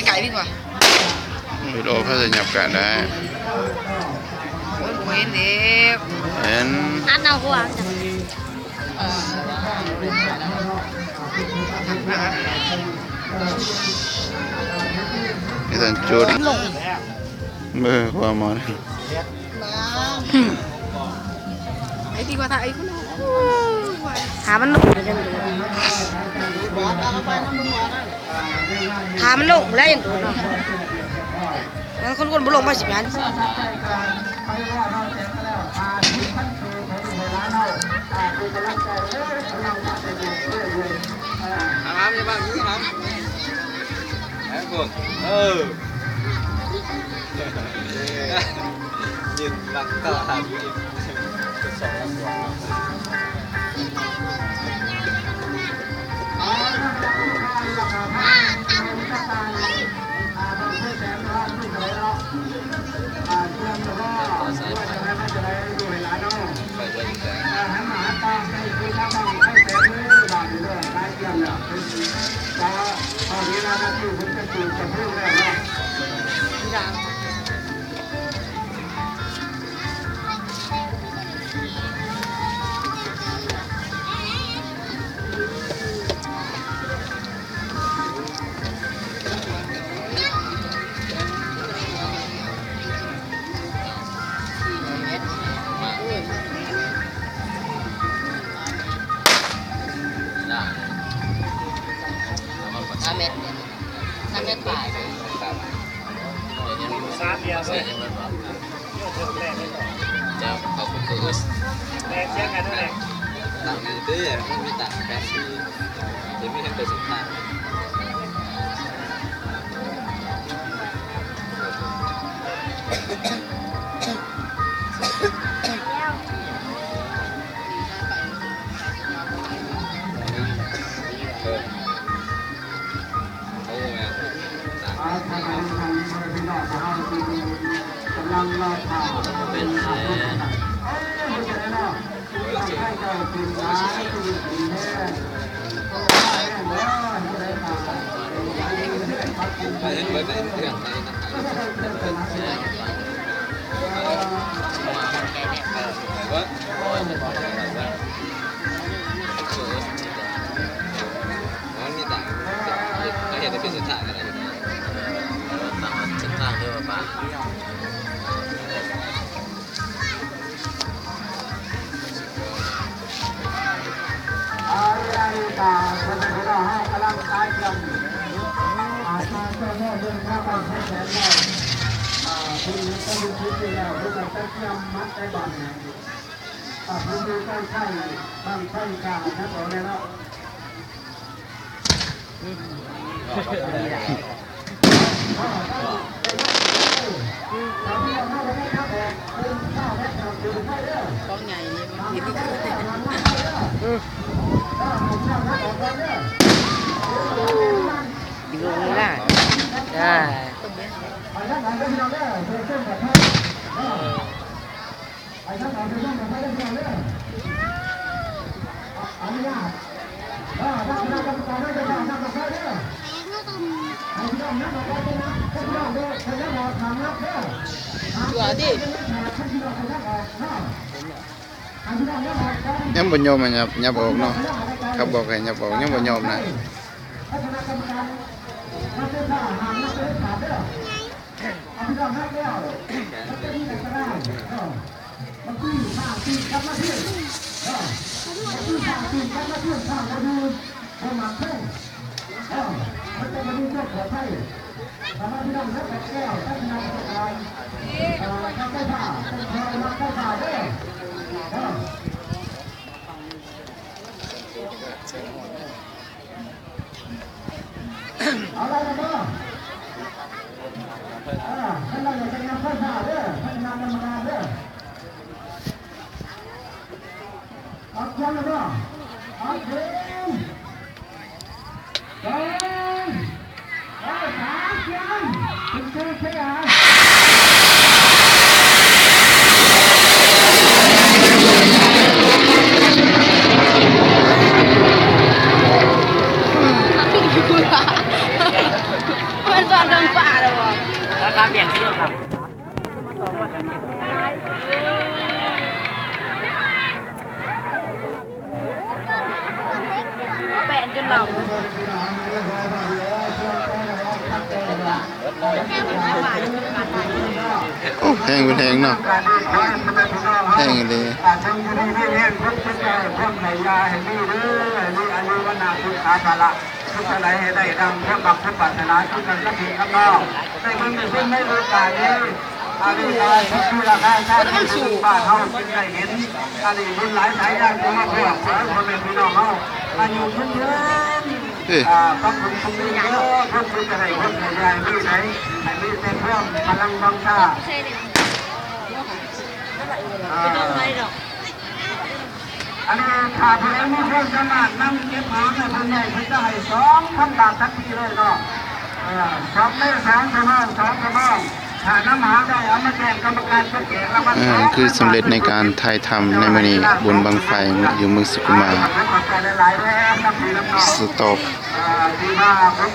ໄກໆດີກວ່າ ວິດີໂອເຂົາຈະຫຍັບກັນໄດ້ ໂອ້ຍ ບໍ່ເຫັນເດ້ ເຫັນ ອັດເອົາກວ່າ ມີແຕ່ຈຸດ ເບິ່ງຄວາມໝໍນ ໄອ້ທີ່ວ່າຖ້າໄອ້ ຫາມັນລົງ ຫາມັນລົງແລ້ວຍັງໂດດເນາະ ມັນຄົນໆບໍ່ລົງໄປຊິແມ່ນ ຫາມາ ມີຫາມ ເອີ ຢືນຫຼັງຕະຫຼາດຢູ່ອີກ ສອງລຳບວກ. ສາມເມັດ ສາມເມັດປາຍ ສາມດຽວເລີຍ ຈະເຂົ້າຄຸກຄື ແລກສຽງກັນນັ້ນແຫຼະ ຕ່າງກັນເດ້ ມັນມີຕ່າງກັນ ເຫັນມີແຮງໂຕສຸດທ້າຍ. ມັນມີຕ່າງ ເຮັດໃຫ້ເປັນເສັ້ນທາງກໍໄດ້ ເອີ ເສັ້ນທາງເດີວ່າ ເວລານີ້ກໍເພິ່ນ ເພິ່ນເຮົາກຳລັງກາຍກຽມ ອ່າ ເຈົ້າແມ່ເດີນທາງໄປແຂວງແລ້ວ ອ່າ ເພິ່ນເຮັດການເຮັດແລ້ວ ເພິ່ນກໍກຽມມັດໃສ່ບາດນີ້ ອ່າ ເພິ່ນຢູ່ໃກ້ໆ ບັ້ງໄຟການະ ອອກແລ້ວເນາະ. ກ້ອງໃຫຍ່ນີ້ມັນເຫັນ ຢູ່ນີ້ລະ ອ່າ. ຍັງບໍ່ຍອມໃຫ້ຫຍັບ ຫຍັບອອກເນາະ ເຂົາບອກໃຫ້ຫຍັບອອກ ຍັງບໍ່ຍອມນະ. ເອົາໄດ້ແລ້ວບໍ່? ເອີ ເພິ່ນວ່າຈະນຳໄຟຟ້າເດີ ເພິ່ນນຳກຳມະການເດີ ເອົາຄວາມແລ້ວບໍ່? ເອົາເຄ ສອງ ເອົາສາມ ສາມ ເປັນເຊີນເຊຍ. ມັນສອນ ໂອ້ ແຮງເປັນແຮງເນາະ ແຮງອີ່ຫຼີ. ອ່າ ຈົ່ງຢູ່ດີມີແຮງ ຄວາມເຈັບໄດ້ ຄວາມໄດ້ຢາໃຫ້ມີເດີ ໃຫ້ມີອາຍຸວັນນະ ສຸຂະພະລະ ຄິດຈັ່ງໃດໃຫ້ໄດ້ດັ່ງຄວາມມັກຄວາມປາດຖະໜາ ຄືກັນກັບພີ່ກັບນ້ອງ ໃນບຸນໃນຄຸນໃນໂອກາດນີ້. ອັນນີ້ກໍເປັນທີ່ລາຄາຊາດໃນບ້ານເຮົາຈຶ່ງໄດ້ເຫັນ ອັນນີ້ບຸນຫຼາຍສາຍຍາຈຶ່ງມາພວກ ຂໍໃຫ້ພໍ່ແມ່ພີ່ນ້ອງເຮົາອາຍຸຢືນເດີ ເອີ ອ່າ ປັບປຸງຊຸມນຸມເດີ ຄວາມຄິດຈະໄດ້ຄວາມຂະຫຍາຍມີໃດ ໃຫ້ມີແຕ່ຄວາມພະລັງວັງຊາ ອ່າ ອັນນີ້ຖ້າຜູ້ໃດມີຄວາມສາມາດນຳເກັບຫາມໃຫ້ເພິ່ນໄດ້ ເພິ່ນຈະໃຫ້ສອງພັນບາດທັນທີເລີຍເນາະ ເອີ ສອງ ໃນສອງຊົ່ວໂມງ ສອງຊົ່ວໂມງ ຖ້ານຳຫາມໄດ້ເອົາມາແຈ້ງກຳມະການຈັດແຈກລາງວັນ ເອີ ສອງພັນບາດ ຄືສຳເລັດໃນການຖ່າຍທຳໃນມື້ນີ້ ບຸນບັ້ງໄຟຢູ່ເມືອງສຸຂຸມາ ຂອບໃຈຫຼາຍໆເດີ ສະຕັອບ ເອີ ທີ່ວ່າຄົນ